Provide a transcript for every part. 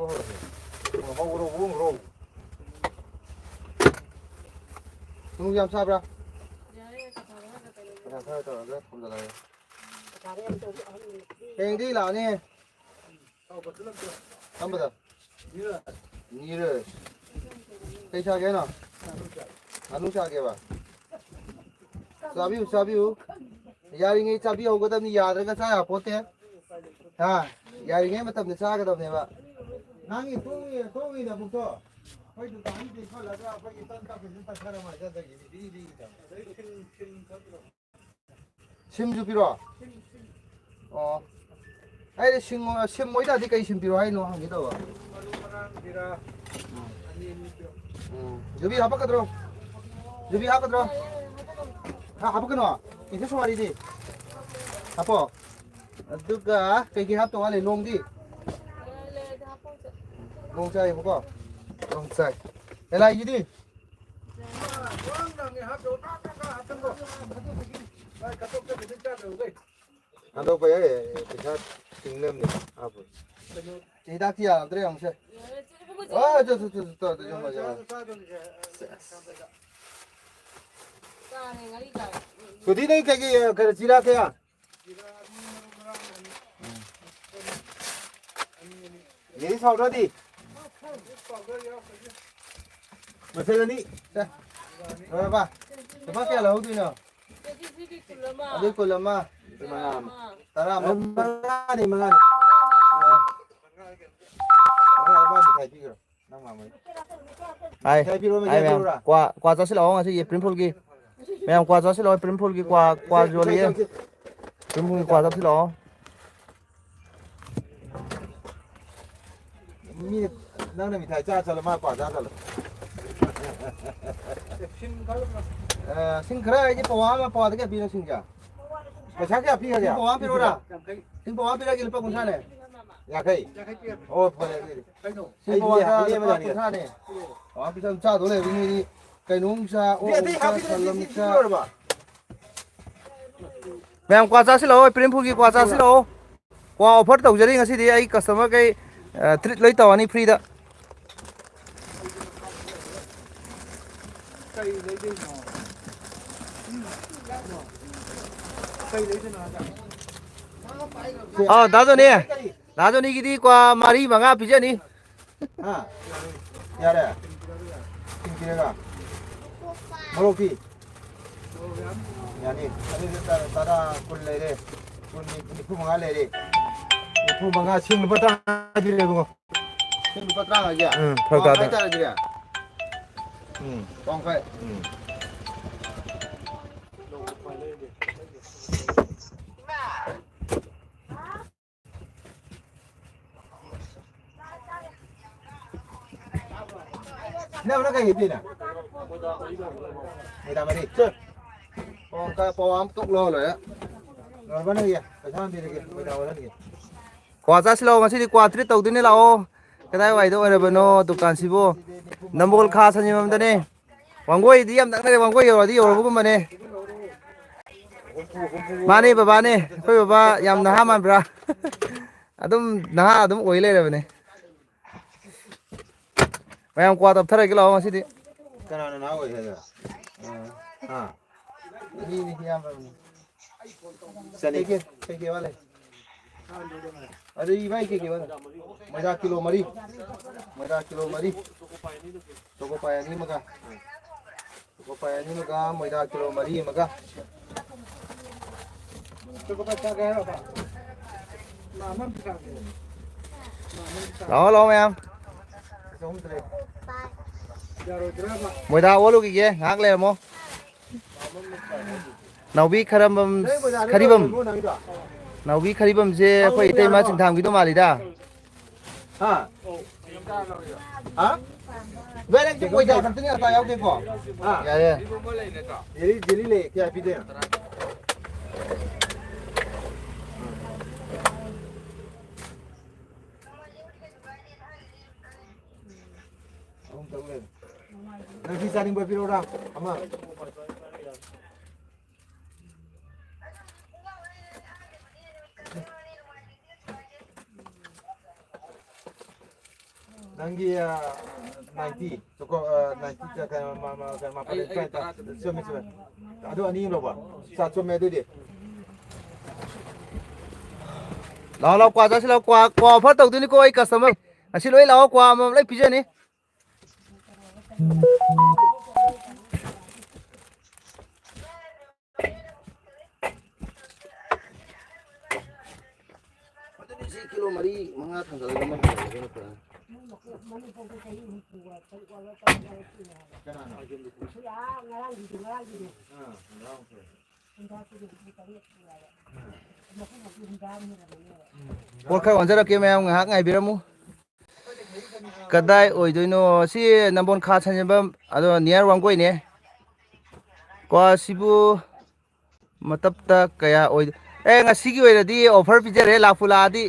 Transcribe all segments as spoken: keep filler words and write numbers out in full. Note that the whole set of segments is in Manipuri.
ꯍꯧꯔꯁꯦ꯫ ꯍꯧꯔꯣ, ꯍꯧꯔꯣ, ꯍꯧꯔꯣ꯫ ꯅꯨꯡ ꯌꯥꯝ ꯆꯥꯕ꯭ꯔꯥ? ꯌꯥꯔꯦ, ꯀꯊꯥ ꯈꯔ ꯀꯩꯅꯣ꯫ ꯀꯊꯥ ꯈꯔ ꯇꯧꯔꯒ ꯊꯣꯡꯖꯜꯂꯒꯦ꯫ ꯍꯌꯦꯡꯗꯤ ꯂꯥꯛꯑꯅꯤ꯫ ꯀꯔꯝꯕꯗ? ꯅꯤꯔꯖ꯫ ꯀꯩ ꯆꯥꯒꯦ ꯍꯥꯏꯅꯣ? ꯉꯥꯅꯨ ꯆꯥꯒꯦꯕ? ꯆꯥꯕꯤꯌꯨ, ꯆꯥꯕꯤꯌꯨ꯫ ꯌꯥꯔꯤꯉꯩ ꯆꯥꯕꯤꯍꯧꯒꯗꯕꯅꯤ, ꯌꯥꯗ꯭ꯔꯒ ꯆꯥ ꯌꯥꯄꯣꯠꯇꯦ꯫ ꯍꯥ? ꯌꯥꯔꯤꯉꯩ ꯃꯇꯝꯗ ꯆꯥꯒꯗꯕꯅꯦꯕ꯫ ꯅꯪꯒꯤ ꯊꯣꯡꯉꯤ, ꯊꯣꯡꯉꯤ ꯅꯕꯨꯛꯇꯣ꯫ ꯑꯩꯈꯣꯏ ꯗꯨꯀꯥꯟꯗꯤ ꯄꯤꯛꯊꯜꯂꯒ ꯑꯩꯈꯣꯏꯒꯤ ꯇꯟ ꯇꯛꯄꯁꯤꯅ ꯇꯛꯊꯔ ꯃꯥꯏꯖꯗꯒꯤꯗꯤ ꯕꯤꯔꯤ ꯕꯤꯔꯤ ꯇꯧ꯫ ꯁꯤꯝꯁꯨ ꯄꯤꯔꯣ? ꯑꯣ꯫ ꯑꯩꯗꯤ ꯁꯤꯝ, ꯁꯤꯝ ꯑꯣꯏꯇꯥꯔꯗꯤ ꯀꯩ ꯁꯤꯝ ꯄꯤꯔꯣ ꯍꯥꯏꯅꯣ ꯍꯪꯒꯦ ꯇꯧꯕ꯫ ꯃꯔꯨ ꯃꯔꯥꯡ ꯖꯤꯔꯥ ꯎꯝ꯫ ꯑꯅꯤ ꯑꯅꯤ ꯄꯤꯔꯣ꯫ ꯎꯝ꯫ ꯌꯨꯕꯤ ꯍꯥꯞꯄꯛꯀꯗ꯭ꯔꯣ? ꯌꯨꯕꯤ ꯍꯥꯞꯀꯗ꯭ꯔꯣ? ꯍꯥ, ꯍꯥꯞꯄꯛꯀꯅꯣ? ꯏꯟꯁꯦ ꯁꯣꯔꯤꯗꯤ? ꯍꯥꯞꯄꯣ꯫ ꯑꯗꯨꯒ ꯀꯩꯀꯩ ꯍꯥꯞꯇꯧ ꯋꯥꯠꯂꯤ? ꯂꯣꯡꯗꯤ? ꯂꯣꯡ ꯆꯥꯏꯌꯦꯕꯀꯣ? ꯂꯣꯡ ꯆꯥꯏ꯫ ꯑꯦꯂꯥꯏꯒꯤꯗꯤ? ꯍꯟꯗꯣꯛꯄ ꯌꯥꯏ, ꯄꯩꯁꯥ ꯇꯤꯡꯅꯕꯅꯤ꯫ ꯍꯥꯞꯄꯣꯏ꯫ ꯍꯤꯗꯥꯛꯇꯤ ꯌꯥꯔꯝꯗ꯭ꯔꯦ ꯌꯦꯡꯉꯨꯁꯦ꯫ ꯑ, ꯆꯠ, ꯆꯠ, ꯆꯠ, ꯆꯠ, ꯆꯠ, ꯆꯠ, ꯆꯠ, ꯆꯠ, ꯆꯠ꯫ ꯁꯨꯗꯤ ꯅꯪ ꯀꯩꯀꯩ, ꯀꯩꯅꯣ, ꯆꯤꯔꯥ ꯀꯌꯥ? ꯂꯦꯗꯤꯁ ꯐꯥꯎꯗꯔꯗꯤ? ꯃꯁꯜ ꯑꯅꯤ꯫ ꯁꯦ꯫ ꯂꯣꯏꯔꯕ? ꯂꯨꯄꯥ ꯀꯌꯥ ꯂꯧꯍꯧꯗꯣꯏꯅꯣ? ꯑꯗꯨ ꯀꯨꯜ ꯑꯃ꯫ ꯃꯉꯥ ꯑꯃ꯫ ꯇꯔꯥ ꯑꯃ꯫ ꯃꯉꯥꯅꯤ, ꯃꯉꯥꯅꯤ꯫ ꯑ꯫ ꯃꯉꯥ ꯑꯃ ꯃꯤꯊꯥꯏ ꯄꯤꯈ꯭ꯔꯣ꯫ ꯅꯪ ꯃꯥꯃꯩ꯫ ꯍꯥꯏ꯫ ꯃꯤꯊꯥꯏ ꯄꯤꯔꯛꯑꯣ, ꯍꯥꯏ ꯃꯤꯊꯥꯏ ꯃꯌꯥꯝ꯫ ꯄꯤꯔꯛꯎꯔꯥ? ꯀ꯭ꯋꯥ, ꯀ꯭ꯋꯥ ꯆꯥꯁꯤꯜꯂꯛꯑꯣ ꯉꯁꯤꯒꯤ April Fool ꯒꯤ꯫ ꯃꯌꯥꯝ ꯀ꯭ꯋꯥ ꯆꯥꯁꯤꯜꯂꯛꯑꯣ, April Fool ꯒꯤ ꯀ꯭ꯋꯥ, ꯀ꯭ꯋꯥ ꯌꯣꯜꯂꯤꯌꯦ꯫ April Fool ꯒꯤ ꯀ꯭ꯋꯥ ꯆꯥꯁꯤꯜꯂꯛꯑꯣ꯫ ꯃꯤ, ꯅꯪꯅ ꯃꯤꯊꯥꯏ ꯆꯥ ꯆꯠꯂꯣ, ꯃꯥ ꯀ꯭ꯋꯥ ꯆꯥ ꯆꯠꯂꯣ꯫ ꯑ, ꯁꯤꯡ ꯈꯔ ꯑꯩꯗꯤ ꯄꯋꯥ ꯑꯃ, ꯄꯋꯥꯗ ꯀꯌꯥ ꯄꯤꯅꯣ ꯁꯤꯡꯁꯦ? ꯄꯩꯁꯥ ꯀꯌꯥ ꯄꯤꯈ꯭ꯔꯒꯦ? ꯁꯤꯡ ꯄꯋꯥ ꯑꯃ ꯄꯤꯔꯛꯑꯣꯔꯥ? ꯁꯤꯡ ꯄꯋꯥ ꯑꯃ ꯄꯤꯔꯛꯑꯒꯦ, ꯂꯨꯄꯥ ꯀꯨꯟꯊ꯭ꯔꯥꯅꯦ꯫ ꯌꯥꯡꯈꯩ? ꯑꯣ, ꯐꯔꯦ ꯑꯗꯨꯗꯤ꯫ ꯁꯤꯡ ꯄꯋꯥꯗ ꯂꯨꯄꯥ ꯀꯨꯟꯊ꯭ꯔꯥꯅꯦ꯫ ꯄꯋꯥ ꯑꯃ ꯄꯤꯔꯛꯑꯣ, ꯆꯥꯗꯧ ꯂꯩꯕ ꯃꯤꯗꯤ ꯀꯩꯅꯣꯝ ꯆꯥ, ꯑꯣꯛ ꯑꯃꯨꯛ ꯆꯥ, ꯁꯟ ꯑꯃꯨꯛ ꯆꯥ꯫ ꯃꯌꯥꯝ ꯀ꯭ꯋꯥ ꯆꯥꯁꯤꯜꯂꯛꯑꯣ, April Fool ꯒꯤ ꯀ꯭ꯋꯥ ꯆꯥꯁꯤꯜꯂꯛꯑꯣ꯫ ꯀ꯭ꯋꯥ offer ꯇꯧꯖꯔꯤ ꯉꯁꯤꯗꯤ ꯑꯩ customer ꯈꯩ꯫ ꯇ꯭ꯔꯤꯠ ꯂꯣꯏ ꯇꯧꯔꯅꯤ ꯐ꯭ꯔꯤꯗ꯫ ꯑꯥ, ꯗꯥ ꯖꯣꯅꯤ, ꯗꯥ ꯖꯣꯅꯤꯒꯤꯗꯤ ꯀ꯭ꯋꯥ ꯃꯔꯤ ꯃꯉꯥ ꯄꯤꯖꯅꯤ꯫ ꯍꯥ? ꯌꯥꯔꯦ? ꯁꯤꯡ ꯄꯤꯔꯒ? ꯃꯣꯔꯣꯛꯇꯤ? ꯌꯥꯅꯤ꯫ ꯑꯗꯨꯗꯤ ꯇꯔꯥ, ꯇꯔꯥ, ꯀꯨꯟ ꯂꯩꯔꯦ꯫ ꯀꯨꯟ, ꯅꯤꯐꯨ ꯃꯉꯥ ꯂꯩꯔꯦ꯫ ꯅꯤꯐꯨ ꯃꯉꯥ, ꯁꯤꯡ ꯂꯨꯄꯥ ꯇꯔꯥ ꯍꯥꯏꯕꯤꯔꯦ, ꯏꯕꯨꯡꯉꯣ꯫ ꯁꯤꯡ ꯂꯨꯄꯥ ꯇꯔꯥ ꯍꯥꯏꯁꯦ? ꯎꯝ, ꯐꯔꯛ ꯇꯥꯗꯅ꯫ ꯄꯋꯥ ꯃꯈꯥꯏ ꯇꯥꯔꯦ ꯑꯗꯨꯗꯤ? ꯎꯝ꯫ ꯄꯋꯥ ꯃꯈꯥꯏ꯫ ꯎꯝ꯫ ꯏꯅꯝꯃꯅ ꯀꯩ ꯍꯦꯛꯇꯣꯏꯅꯣ? ꯃꯣꯏꯗꯥ ꯃꯔꯤ꯫ ꯄꯋꯥ ꯃꯈꯥꯏ, ꯄꯋꯥ ꯑꯃ ꯇꯣꯛ ꯂꯧꯔ ꯂꯣꯏꯔꯦ꯫ ꯂꯣꯏꯔꯕ ꯅꯪꯒꯤ? ꯄꯩꯁꯥ ꯑꯃ ꯄꯤꯔꯒꯦ, ꯃꯣꯏꯗꯥ ꯑꯣꯜꯍꯟꯒꯦ꯫ ꯀ꯭ꯋꯥ ꯆꯥꯁꯤ ꯂꯥꯛꯑꯣ, ꯉꯁꯤꯗꯤ ꯀ꯭ꯋꯥ treat ꯇꯧꯗꯣꯏꯅꯦ, ꯂꯥꯛꯑꯣ꯫ ꯀꯗꯥꯏꯋꯥꯏꯗ ꯑꯣꯏꯔꯕꯅꯣ ꯗꯨꯀꯥꯟꯁꯤꯕꯨ? ꯅꯝꯕꯣꯜ ꯈꯥ ꯁꯟꯖꯤꯃꯝꯗꯅꯦ꯫ ꯋꯥꯡꯒꯣꯏꯗꯤ ꯌꯥꯝ ꯅꯛꯅꯔꯦ, ꯋꯥꯡꯒꯣꯏ ꯌꯧꯔꯗꯤ ꯌꯧꯔꯕꯒꯨꯝꯕꯅꯦ꯫ ꯃꯥꯅꯦ ꯕꯕꯥꯅꯦ, ꯑꯩꯈꯣꯏ ꯕꯕꯥ ꯌꯥꯝ ꯅꯍꯥ ꯃꯥꯟꯕ꯭ꯔꯥ? ꯑꯗꯨꯝ ꯅꯍꯥ ꯑꯗꯨꯝ ꯑꯣꯏ ꯂꯩꯔꯕꯅꯦ꯫ ꯃꯌꯥꯝ ꯀ꯭ꯋꯥ ꯇꯞꯊꯔꯒꯦ ꯂꯥꯛꯑꯣ ꯉꯁꯤꯗꯤ꯫ ꯀꯅꯥꯅ ꯅꯍꯥ ꯑꯣꯏ ꯍꯥꯏꯅꯣ? ꯑꯥ꯫ ꯑꯅꯤꯅꯤ ꯏꯌꯥꯝꯕ ꯑꯃꯅꯤ꯫ ꯆꯅꯤ꯫ ꯀꯩꯀꯩ, ꯀꯩꯀꯩ ꯋꯥꯠꯂꯤ? ꯑꯗꯨ ꯏꯕꯥꯏ ꯀꯩꯀꯩ ꯋꯥꯠꯂꯤ? ꯃꯣꯏꯗꯥ ꯀꯤꯂꯣ ꯃꯔꯤ꯫ ꯃꯣꯏꯗꯥ ꯀꯤꯂꯣ ꯃꯔꯤ꯫ ꯆꯣꯀꯣ ꯄꯥꯏ ꯑꯅꯤ ꯑꯃꯒ꯫ ꯆꯣꯀꯣ ꯄꯥꯏ ꯑꯅꯤ ꯑꯃꯒ, ꯃꯣꯏꯗꯥ ꯀꯤꯂꯣ ꯃꯔꯤ ꯑꯃꯒ꯫ ꯂꯥꯛꯑꯣ, ꯂꯥꯛꯑꯣ ꯃꯌꯥꯝ꯫ ꯃꯣꯏꯗꯥ ꯑꯣꯜꯂꯨꯈꯤꯒꯦ, ꯉꯥꯏꯍꯥꯛ ꯂꯩꯔꯝꯃꯣ꯫ ꯅꯥꯎꯕꯤ ꯈꯔꯝꯕꯝ, ꯈꯔꯤꯕꯝ꯫ ꯅꯥꯎꯕꯤ ꯈꯔꯤꯕꯝꯁꯦ ꯑꯩꯈꯣꯏ ꯏꯇꯩꯃ ꯆꯤꯡꯊꯥꯝꯒꯤꯗꯣ ꯃꯥꯜꯂꯤꯗ꯫ ꯍꯥ? ꯍꯥ? ꯚꯥꯏ, ꯅꯪꯁꯦ ꯃꯣꯏꯗꯥ ꯈꯛꯇꯅꯤ, ꯑꯇꯥ ꯌꯥꯎꯗꯦꯀꯣ? ꯍꯥ? ꯌꯥꯔꯦ꯫ ꯖꯦꯂꯤ, ꯖꯦꯂꯤ ꯂꯩ, ꯀꯌꯥ ꯄꯤꯗꯣꯏꯅꯣ? ꯑꯍꯨꯝ ꯇꯧ ꯂꯩꯔꯦ꯫ ꯅꯪ ꯁꯤ ꯆꯥꯅꯤꯡꯕ ꯄꯤꯔꯛꯎꯔꯥ? ꯑꯃ꯫ ꯅꯪꯒꯤ, ꯑ, ꯅꯥꯏꯟꯇꯤ, ꯆꯀꯣ, ꯑ, ꯅꯥꯏꯟꯇꯤ ꯆ-, ꯀꯩꯅꯣ, ꯃ-, ꯃ-, ꯀꯩꯅꯣ, ꯃꯥꯄꯜ ꯑꯩ, ꯑꯩ ꯂꯩꯔꯗꯤ ꯇꯔꯥ꯫ ꯆꯨꯝꯃꯦ, ꯆꯨꯝꯃꯦ꯫ ꯑꯗꯨ ꯑꯅꯤ ꯑꯃ ꯂꯧꯕ꯫ ꯆꯥ ꯆꯨꯝꯃꯦ ꯑꯗꯨꯗꯤ꯫ ꯂꯥꯛꯑꯣ, ꯂꯥꯛꯑꯣ, ꯀ꯭ꯋꯥ ꯆꯥꯁꯤ ꯂꯥꯛꯑꯣ, ꯀ꯭ꯋꯥ, ꯀ꯭ꯋꯥ offer ꯇꯧꯗꯣꯏꯅꯤꯀꯣ ꯑꯩ customer꯫ ꯉꯁꯤ ꯂꯣꯏ ꯂꯥꯛꯑꯣ, ꯀ꯭ꯋꯥ ꯑꯃꯃꯝ ꯂꯣꯏ ꯄꯤꯖꯅꯤ꯫ ꯑꯗꯨꯗꯤ ꯁꯤ ꯀꯤꯂꯣ ꯃꯔꯤ, ꯃꯉꯥ ꯊꯥꯡꯒꯠꯂꯒ ꯑꯃ ꯊꯥꯡꯒꯠꯂꯒꯅ ꯐꯔꯅꯤ꯫ ꯀꯅꯥꯅꯣ? ꯄꯣꯠ ꯈꯔ ꯑꯣꯟꯖꯔꯛꯀꯦ, ꯃꯌꯥꯝ ꯉꯥꯏꯍꯥꯛ ꯉꯥꯏꯕꯤꯔꯝꯃꯨ꯫ ꯀꯗꯥꯏ ꯑꯣꯏꯗꯣꯏꯅꯣ? ꯁꯤ ꯅꯝꯕꯣꯟ ꯈꯥ ꯁꯟꯖꯦꯟꯕꯝ, ꯑꯗꯣ near ꯋꯥꯡꯒꯣꯏꯅꯦ꯫ ꯀꯣ, ꯁꯤꯕꯨ ꯃꯇꯞꯇ ꯀꯌꯥ ꯑꯣꯏ-, ꯑꯦ, ꯉꯁꯤꯒꯤ ꯑꯣꯏꯅꯗꯤ offer ꯄꯤꯖꯔꯦ, ꯂꯥꯛꯄꯨ ꯂꯥꯛꯑꯗꯤ꯫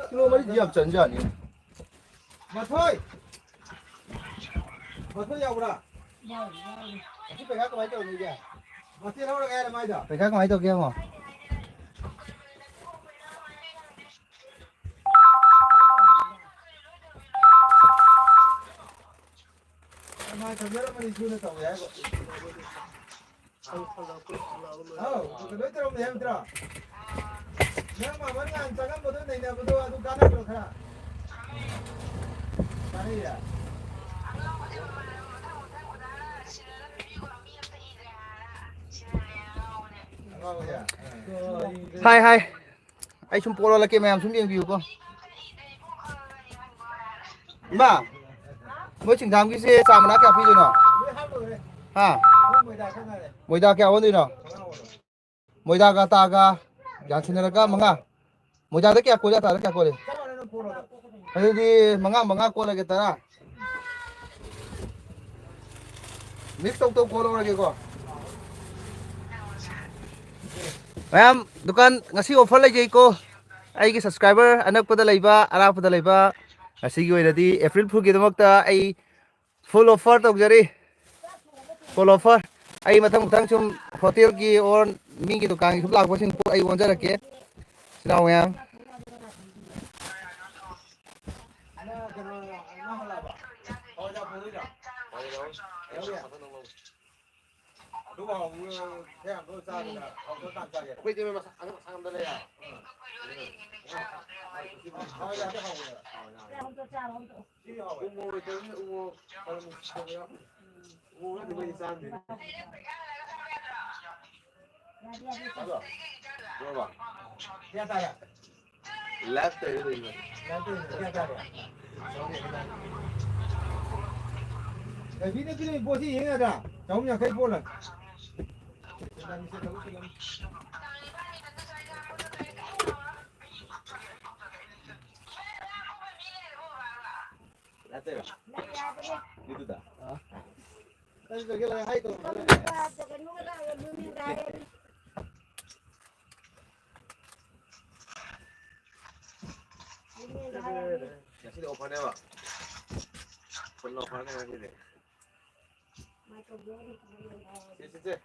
ꯀꯤꯂꯣ ꯃꯔꯤꯗꯤ ꯌꯥꯝ ꯆꯟꯖꯥꯅꯤ꯫ ꯃꯊꯣꯏ! ꯃꯊꯣꯏ ꯌꯥꯎꯕ꯭ꯔꯥ? ꯑꯁꯤ ꯄꯩꯁꯥ ꯀꯃꯥꯏꯅ ꯇꯧꯅꯤꯒꯦ? ꯃꯊꯣꯏ ꯂꯧꯔꯒꯦ ꯍꯥꯏꯔ ꯃꯥꯏꯗꯣ? ꯄꯩꯁꯥ ꯀꯃꯥꯏꯅ ꯇꯧꯒꯦ ꯌꯦꯡꯉꯣ꯫ ꯀꯅꯥ ꯊꯝꯖꯔꯝꯕꯅꯤ ꯏꯁꯨꯅ ꯇꯧꯋꯦ ꯍꯥꯏꯕ? ꯑꯧ, ꯂꯣꯏ ꯇꯧꯔꯝꯃꯦ ꯍꯥꯏꯕ ꯅꯠꯇ꯭ꯔꯣ? ꯅꯪ ꯃꯃꯜ ꯉꯍꯥꯟ ꯆꯪꯉꯝꯕꯗꯣ ꯅꯩꯅꯕꯗꯣ ꯑꯗꯨ ꯀꯥꯟꯅꯕ꯭ꯔꯣ ꯈꯔ? ꯀꯥꯟꯅꯩꯌꯦ? ꯑꯉꯥꯎꯕꯁꯦ? ꯍꯥꯏ, ꯍꯥꯏ꯫ ꯑꯩ ꯁꯨꯝ ꯄꯣꯠ ꯂꯣꯜꯂꯛꯀꯦ, ꯃꯌꯥꯝ ꯁꯨꯝ ꯌꯦꯡꯕꯤꯌꯨꯀꯣ꯫ ꯏꯃꯥ, ꯃꯣꯏ ꯆꯤꯡꯗꯥꯝꯒꯤꯁꯦ ꯆꯥ ꯃꯅꯥ ꯀꯌꯥ ꯄꯤꯗꯣꯏꯅꯣ? ꯍꯥ? ꯃꯣꯏꯗꯥ ꯀꯌꯥ ꯑꯣꯟꯗꯣꯏꯅꯣ? ꯃꯣꯏꯗꯥꯒ ꯑꯇꯥꯒ ꯌꯥꯟꯁꯤꯟꯅꯔꯒ ꯃꯉꯥ꯫ ꯃꯣꯏꯗꯥꯗ ꯀꯌꯥ ꯀꯣꯜꯂꯤ, ꯑꯇꯥꯗ ꯀꯌꯥ ꯀꯣꯜꯂꯤ? ꯑꯗꯨꯗꯤ ꯃꯉꯥ, ꯃꯉꯥ ꯀꯣꯜꯂꯒꯦ, ꯇꯔꯥ꯫ Mix ꯇꯧ ꯇꯧ ꯀꯣꯜꯍꯧꯔꯒꯦꯀꯣ꯫ ꯃꯌꯥꯝ, ꯗꯨꯀꯥꯟ ꯉꯁꯤ offer ꯂꯩꯖꯩꯀꯣ꯫ ꯑꯩꯒꯤ subscriber ꯑꯅꯛꯄꯗ ꯂꯩꯕ, ꯑꯔꯥꯞꯄꯗ ꯂꯩꯕ, ꯉꯁꯤꯒꯤ ꯑꯣꯏꯅꯗꯤ April Foolꯒꯤꯗꯃꯛꯇ ꯑꯩ Full offer ꯇꯧꯖꯔꯤ, full offer꯫ ꯑꯩ ꯃꯊꯪ ꯃꯊꯪ ꯁꯨꯝ ꯍꯣꯇꯦꯜꯒꯤ ꯑꯣꯔ ꯃꯤꯒꯤ ꯗꯨꯀꯥꯟꯒꯤ ꯁꯨꯝ ꯂꯥꯛꯄꯁꯤꯡ ꯄꯣꯠ ꯑꯩ ꯑꯣꯟꯖꯔꯛꯀꯦ꯫ ꯁꯤꯅꯥꯎ ꯃꯌꯥꯝ꯫ ꯂꯥꯏꯐ ꯇꯧꯔꯤ ꯀꯩꯅꯣ꯫ ꯂꯥꯏꯐ ꯇꯧꯔꯤ ꯀꯩꯅꯣ꯫ ꯂꯩꯕꯤꯅ ꯄꯤꯔꯛꯏ ꯄꯣꯠꯁꯤ ꯌꯦꯡ ꯌꯥꯗ꯭ꯔꯥ? ꯆꯍꯨꯝ ꯌꯥꯡꯈꯩ ꯄꯣꯠꯂ? ꯂꯥꯏꯐ ꯇꯧꯔꯤꯔꯣ? ꯌꯨꯇꯨꯕꯇ? ꯉꯁꯤꯗꯤ ꯑꯣꯐꯔꯅꯦꯕ꯫ ꯐꯨꯜ ꯑꯣꯐꯔꯅꯦ ꯉꯁꯤꯗꯤ꯫ ꯁꯦ, ꯁꯦ, ꯁꯦ꯫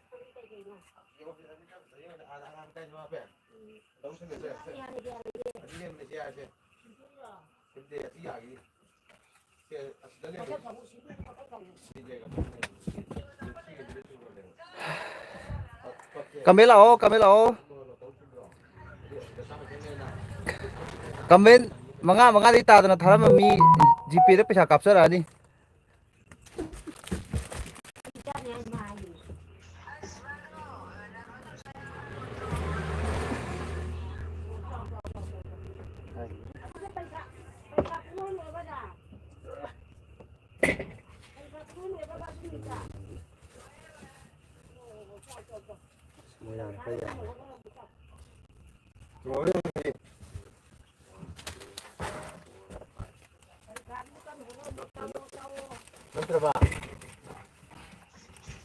ꯀꯃꯦꯟ ꯂꯥꯛꯑꯣ, ꯀꯃꯦꯟ ꯂꯥꯛꯑꯣ꯫ ꯀꯃꯦꯟ ꯃꯉꯥ, ꯃꯉꯥꯗꯤ ꯇꯥꯗꯅ ꯊꯥꯔꯝꯕ ꯃꯤ ꯖꯤꯄꯦꯗ ꯄꯩꯁꯥ ꯀꯥꯞꯆꯔꯛꯑꯅꯤ꯫ ꯅꯠꯇ꯭ꯔꯕ?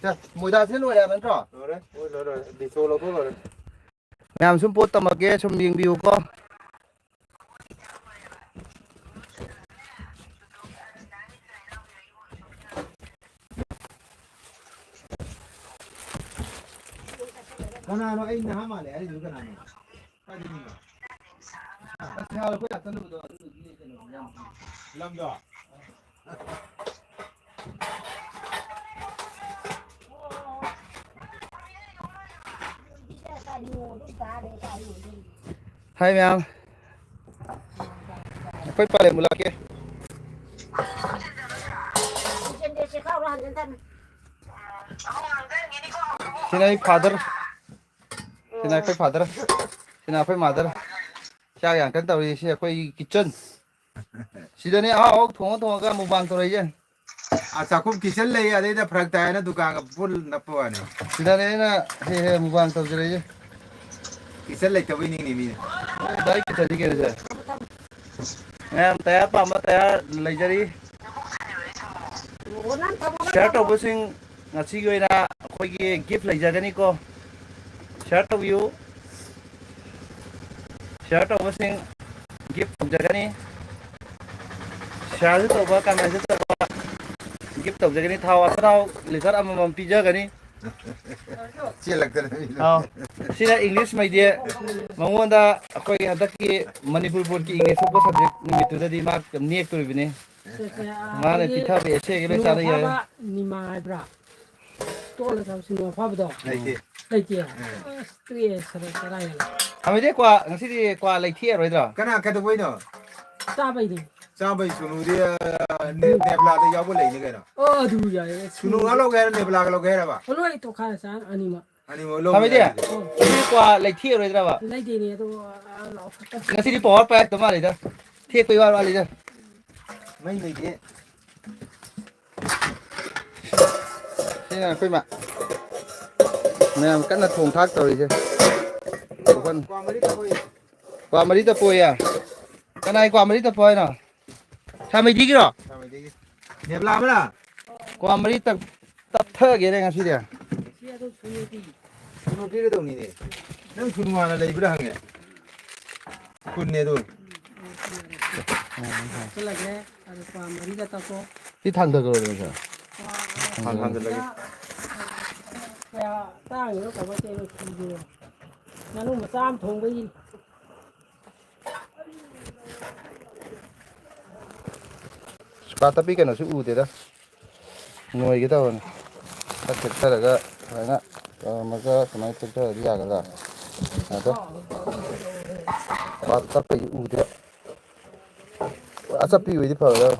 ꯁꯦ, ꯃꯣꯏꯗꯥꯁꯤꯅ ꯂꯣꯏꯔꯦ ꯍꯥꯏꯕ ꯅꯠꯇ꯭ꯔꯣ? ꯂꯣꯏꯔꯦ, ꯂꯣꯏꯔꯦ, ꯂꯣꯏꯔꯦ꯫ ꯗꯤꯁꯣ ꯂꯧꯊꯣꯛ ꯂꯣꯏꯔꯦ꯫ ꯃꯌꯥꯝ ꯁꯨꯝ ꯄꯣꯠ ꯇꯝꯃꯛꯀꯦ, ꯁꯨꯝ ꯌꯦꯡꯕꯤꯌꯨꯀꯣ꯫ ꯀꯅꯥꯅꯣ ꯑꯩ ꯅꯍꯥ ꯃꯥꯜꯂꯦ ꯍꯥꯏꯔꯤꯗꯨ ꯀꯅꯥꯅꯣ? ꯀꯥꯏꯗꯒꯤꯅꯣ? ꯑꯁ, ꯅꯍꯥꯟ ꯑꯩꯈꯣꯏ ꯂꯥꯛꯀꯗꯕꯗꯣ ꯑꯗꯨꯗꯨꯒꯤꯅꯦ ꯀꯩꯅꯣ ꯌꯥꯝ ꯂꯝꯗꯣ? ꯍꯥꯏ ꯃꯌꯥꯝ꯫ ꯑꯩꯈꯣꯏ ꯄꯂꯦꯟꯕꯨ ꯂꯥꯛꯀꯦ꯫ ꯁꯤꯅ ꯑꯩ ꯐꯥꯗꯔ꯫ ꯁꯤꯅ ꯑꯩꯈꯣꯏ ꯐꯥꯗꯔ꯫ ꯁꯤꯅ ꯑꯩꯈꯣꯏ ꯃꯥꯗꯔ꯫ ꯆꯥꯛ ꯌꯥꯝ ꯀꯟꯅ ꯇꯧꯔꯤ꯫ ꯁꯤ ꯑꯩꯈꯣꯏ ꯀꯤꯠꯆꯟ꯫ ꯁꯤꯗꯅꯦ ꯑꯍꯥꯎ ꯑꯍꯥꯎ ꯊꯣꯡꯉ ꯊꯣꯡꯉꯒ ꯃꯨꯛꯕꯥꯡ ꯇꯧꯔꯛꯏꯁꯦ꯫ ꯑ, ꯆꯥꯛꯈꯨꯝ ꯀꯤꯠꯆꯟ ꯂꯩ, ꯑꯗꯩꯗ ꯐꯔꯛ ꯇꯥꯏꯅ ꯗꯨꯀꯥꯟꯒ ꯄꯨꯜ ꯅꯞꯄ ꯋꯥꯅꯤ꯫ ꯁꯤꯗꯅꯦ ꯑꯩꯅ ꯍꯦꯛ ꯍꯦꯛ ꯃꯨꯛꯕꯥꯡ ꯇꯧꯖꯔꯛꯏꯁꯦ꯫ ꯀꯤꯠꯆꯟ ꯂꯩꯇꯕꯩꯅꯤꯅꯦ ꯃꯤꯅ꯫ ꯗꯥꯏ ꯀꯤꯠꯆꯟꯁꯤ ꯀꯩꯅꯣꯁꯦ꯫ ꯃꯌꯥꯝ ꯇꯌꯥꯔ ꯄꯥꯝꯕ ꯇꯌꯥꯔ ꯂꯩꯖꯔꯤ꯫ ꯁꯤꯌꯥꯔ ꯇꯧꯕꯁꯤꯡ ꯉꯁꯤꯒꯤ ꯑꯣꯏꯅ ꯑꯩꯈꯣꯏꯒꯤ ꯒꯤꯐ ꯂꯩꯖꯒꯅꯤꯀꯣ꯫ ꯁꯤꯌꯥꯔ ꯇꯧꯕꯤꯌꯨ꯫ ꯁꯤꯌꯥꯔ ꯇꯧꯕꯁꯤꯡ ꯒꯤꯐ ꯐꯪꯖꯒꯅꯤ꯫ ꯁꯤꯌꯥꯔꯁꯨ ꯇꯧꯕ, ꯀꯃꯦꯟꯁꯨ ꯇꯧꯕ, ꯒꯤꯐ ꯇꯧꯖꯒꯅꯤ꯫ ꯊꯥꯎ ꯑꯊꯥꯎ ꯂꯤꯇꯔ ꯑꯃꯃꯝ ꯄꯤꯖꯒꯅꯤ꯫ ꯆꯦꯜꯂꯛꯇꯅ ꯃꯤꯅ꯫ ꯑꯥꯎ꯫ ꯁꯤꯅ ꯏꯪꯂꯤꯁ ꯃꯩꯗꯤ ꯃꯉꯣꯟꯗ ꯑꯩꯈꯣꯏꯒꯤ ꯍꯟꯗꯛꯀꯤ ꯃꯅꯤꯄꯨꯔ ꯕꯣꯔꯗꯀꯤ ꯏꯪꯂꯤꯁ ꯊꯣꯛꯄ ꯁꯕꯖꯦꯛ ꯅꯨꯃꯤꯠꯇꯨꯗꯗꯤ ꯃꯥ ꯅꯦꯛꯇꯣꯔꯤꯕꯅꯤ꯫ ꯁꯦ, ꯁꯦ, ꯑꯥ, ꯃꯥꯅ ꯑꯩꯈꯣꯏꯒꯤ ꯄꯤꯊꯕ essayꯒꯤ ꯂꯣꯏ ꯁꯤꯡꯖꯨ ꯆꯥꯅ ꯌꯥꯏ꯫ ꯑꯐꯥꯕ ꯅꯤꯃꯥ ꯍꯥꯏꯕ꯭ꯔꯥ? ꯇꯣꯠꯂꯒ ꯁꯤꯡꯖꯨ ꯑꯐꯥꯕꯗꯣ? ꯂꯩꯇꯦ꯫ ꯂꯩꯇꯦ? ꯑꯥ꯫ ꯑꯁ, ꯇꯣꯛꯑꯦ, ꯁꯔ ꯀꯗꯥꯏꯗꯅꯣ? ꯊꯥꯃꯩꯗꯤ ꯀ꯭ꯋꯥ, ꯉꯁꯤꯗꯤ ꯀ꯭ꯋꯥ ꯂꯩꯊꯦꯛꯑꯔꯣꯏꯗ꯭ꯔꯣ? ꯀꯅꯥ ꯀꯩꯗꯧꯕꯩꯅꯣ? ꯆꯥꯕꯩꯅꯦ꯫ ꯆꯥꯕꯩ ꯁꯨꯅꯨꯗꯤ, ꯑ, ꯅꯦ-, ꯅꯦꯕ꯭ꯂꯥꯗ ꯌꯥꯎꯕ ꯂꯩꯅꯤ ꯀꯩꯅꯣ꯫ ꯑꯣ, ꯑꯗꯨ ꯌꯥꯏꯌꯦ꯫ ꯁꯨꯅꯨ ꯉꯥ ꯂꯧꯒꯦ ꯍꯥꯏꯔꯣ, ꯅꯦꯕ꯭ꯂꯥꯒ ꯂꯧꯒꯦ ꯍꯥꯏꯔꯕ? ꯑꯣ, ꯂꯣꯏ ꯇꯣꯈꯥꯏꯔ ꯆꯥ ꯑꯅꯤꯃꯛ꯫ ꯑꯅꯤꯃꯛ ꯂꯧꯕ ꯊꯥꯃꯩꯗꯤ? ꯌꯥꯏ꯫ ꯑꯣ꯫ ꯉꯁꯤꯗꯤ ꯀ꯭ꯋꯥ ꯂꯩꯊꯦꯛꯑꯔꯣꯏꯗ꯭ꯔꯕ? ꯂꯩꯗꯦꯅꯦ, ꯑꯗꯣ, ꯑ, ꯂꯥꯛꯑꯣ꯫ ꯉꯁꯤꯗꯤ ꯄꯋꯥꯔ ꯄꯥꯏꯔꯛꯇ ꯃꯥꯜꯂꯤꯗ꯫ ꯊꯦꯛꯄꯩ ꯋꯥ ꯋꯥꯠꯂꯤꯗ꯫ ꯃꯩ ꯂꯩꯇꯦ꯫ ꯁꯤꯅ ꯑꯩꯈꯣꯏ ꯃꯥ-, ꯃꯌꯥꯝ ꯀꯟꯅ ꯊꯣꯡ ꯊꯥꯛ ꯇꯧꯔꯤꯁꯦ꯫ ꯀ꯭ꯋꯥ ꯃꯔꯤ ꯇꯞꯄꯣꯏ꯫ ꯀ꯭ꯋꯥ ꯃꯔꯤ ꯇꯞꯄꯣꯏꯌꯦ? ꯀꯅꯥꯏ ꯀ꯭ꯋꯥ ꯃꯔꯤ ꯇꯞꯄꯣ ꯍꯥꯏꯅꯣ? ꯁꯥꯃꯩꯗꯤꯒꯤꯔꯣ? ꯁꯥꯃꯩꯗꯤꯒꯤ꯫ ꯅꯦꯕ꯭ꯂꯥ ꯑꯃꯅ? ꯀ꯭ꯋꯥ ꯃꯔꯤ ꯇꯞ-, ꯇꯞꯊꯒꯦꯅꯦ ꯉꯁꯤꯗꯤ꯫ ꯁꯨꯅꯨ ꯄꯤꯔꯗꯧꯅꯤꯅꯦ꯫ ꯅꯪ ꯁꯨꯅꯨ ꯍꯥꯟꯅ ꯂꯩꯕ꯭ꯔꯥ ꯍꯪꯉꯦ꯫ ꯀꯨꯟꯅꯦ ꯑꯗꯨ꯫ ꯍꯥꯞꯆꯜꯂꯒꯦ꯫ ꯑꯗꯨ ꯀ꯭ꯋꯥ ꯃꯔꯤꯒ ꯇꯞꯄꯣ꯫ ꯁꯤ ꯊꯥꯡꯊꯈ꯭ꯔꯣꯗꯅ, ꯁꯥꯔ꯫ ꯀ꯭ꯋꯥ ꯊꯥꯡ-, ꯊꯥꯡꯖꯜꯂꯒꯦ꯫ ꯀꯌꯥ ꯇꯥꯡꯉꯤꯅꯣ ꯀꯃꯥꯏꯅ ꯇꯧꯔꯤꯅꯣ ꯐꯤꯁꯤꯕꯣ? ꯉꯥꯅꯨ ꯃꯆꯥ ꯑꯃ ꯊꯣꯡꯕꯒꯤ꯫ ꯀ꯭ꯋꯥ ꯇꯞꯄꯤ ꯀꯩꯅꯣꯁꯨ ꯎꯗꯦꯗ꯫ ꯅꯣꯏꯒꯦ ꯇꯧꯕꯅꯤ꯫ ꯈꯔ ꯊꯦꯛꯊꯔꯒ ꯁꯨꯃꯥꯏꯅ ꯇꯧꯔꯝꯃꯒ ꯁꯨꯃꯥꯏꯅ ꯊꯦꯛꯊꯔꯗꯤ ꯌꯥꯒꯗ꯭ꯔꯥ? ꯑꯗꯣ ꯀ꯭ꯋꯥ ꯇꯞꯄꯩꯗꯤ ꯎꯗꯦ꯫ ꯄꯨꯔꯥ ꯆꯞꯄꯤ ꯑꯣꯏꯗꯤ ꯐꯒꯗꯕ꯫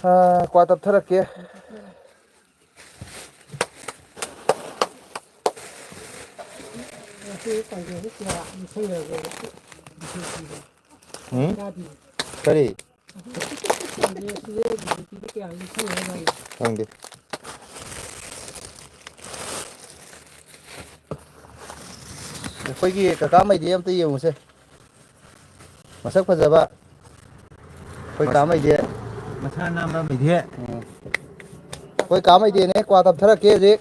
ꯑꯥ, ꯀ꯭ꯋꯥ ꯇꯞꯊꯔꯛꯀꯦ꯫ ꯎꯝ? ꯀꯔꯤ? ꯈꯪꯗꯦ꯫ ꯑꯩꯈꯣꯏꯒꯤ ꯀꯀꯥ ꯃꯩꯗꯤ ꯑꯝꯇ ꯌꯦꯡꯉꯨꯁꯦ꯫ ꯃꯁꯛ ꯐꯖꯕ꯫ ꯑꯩꯈꯣꯏ ꯀꯥ ꯃꯩꯗꯤ꯫ ꯃꯁꯥ ꯅꯥꯟꯕ ꯃꯩꯗꯤ꯫ ꯎꯝ꯫ ꯑꯩꯈꯣꯏ ꯀꯥ ꯃꯩꯗꯤꯅꯦ, ꯀ꯭ꯋꯥ ꯇꯞꯊꯔꯛꯀꯦ ꯍꯧꯖꯤꯛ꯫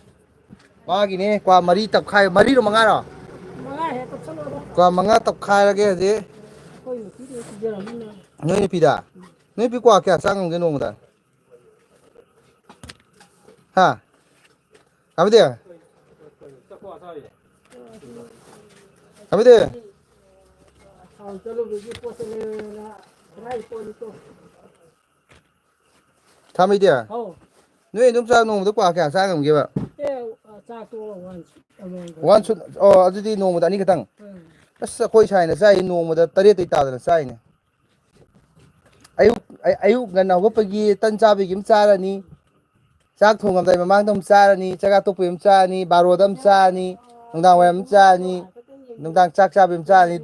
ꯃꯥꯒꯤꯅꯦ, ꯀ꯭ꯋꯥ ꯃꯔꯤ ꯇꯞꯈꯥꯏ-, ꯃꯔꯤꯔꯣ ꯃꯉꯥꯔꯣ? ꯃꯉꯥ ꯍꯦꯛ ꯇꯞꯁꯜꯂꯣꯗ꯫ ꯀ꯭ꯋꯥ ꯃꯉꯥ ꯇꯞꯈꯥꯏꯔꯒꯦ ꯍꯧꯖꯤꯛ꯫ ꯑꯩꯈꯣꯏ ꯅꯨꯄꯤꯗ ꯄꯤꯖꯔꯝꯅꯤꯅ꯫ ꯅꯣꯏ ꯅꯨꯄꯤꯗ? ꯅꯣꯏ ꯅꯨꯄꯤ ꯀ꯭ꯋꯥ ꯀꯌꯥ ꯆꯥ ꯉꯝꯒꯦ ꯅꯣꯡꯃꯗ? ꯍꯥ? ꯀꯥ ꯃꯩꯗꯤ? ꯀꯥ ꯃꯩꯗꯤ? ꯊꯥꯎ ꯆꯠꯂꯨꯕꯒꯤ ꯄꯣꯠ ꯆꯩ ꯂꯩꯔꯣꯅ ꯍꯥꯏ ꯄꯣꯠꯅꯤꯀꯣ꯫ ꯊꯥꯃꯩꯗꯤ? ꯍꯥꯎ꯫ ꯅꯣꯏ ꯑꯗꯨꯝ ꯆꯥ ꯅꯣꯡꯃꯗ ꯀ꯭ꯋꯥ ꯀꯌꯥ ꯆꯥ ꯉꯝꯒꯦꯕ? ꯑꯦ, ꯆꯥꯛꯇꯣ ꯋꯥꯟ ꯁꯨꯠ ꯑꯃꯃꯝ ꯋꯥꯟ ꯁꯨꯠ? ꯑꯣ, ꯑꯗꯨꯗꯤ ꯅꯣꯡꯃꯗ ꯑꯅꯤꯈꯛꯇꯪ? ꯎꯝ꯫ ꯑꯁ, ꯑꯩꯈꯣꯏ ꯁꯥꯏꯅ ꯆꯥꯏ ꯅꯣꯡꯃꯗ ꯇꯔꯦꯠꯇꯩ ꯇꯥꯗꯅ ꯆꯥꯏꯅꯦ꯫ ꯑꯌꯨꯛ, ꯑ-, ꯑꯌꯨꯛ ꯉꯟꯅ ꯍꯧꯒꯠꯄꯒꯤ ꯇꯟ ꯆꯥꯕꯒꯤ ꯑꯃ ꯆꯥꯔꯅꯤ, ꯆꯥꯛ ꯊꯣꯡꯉꯝꯗꯥꯏ ꯃꯃꯥꯡꯗ ꯑꯃ ꯆꯥꯔꯅꯤ, ꯆꯥꯛ ꯆꯥ ꯇꯣꯛꯄꯩ ꯑꯃ ꯆꯥꯔꯅꯤ, ꯅꯨꯡꯗꯥꯡ ꯋꯥꯏꯔꯝ ꯑꯃ ꯆꯥꯔꯅꯤ, ꯅꯨꯡꯗꯥꯡ ꯆꯥꯛ ꯆꯥꯕꯩ ꯑꯃ ꯆꯥꯔꯅꯤ,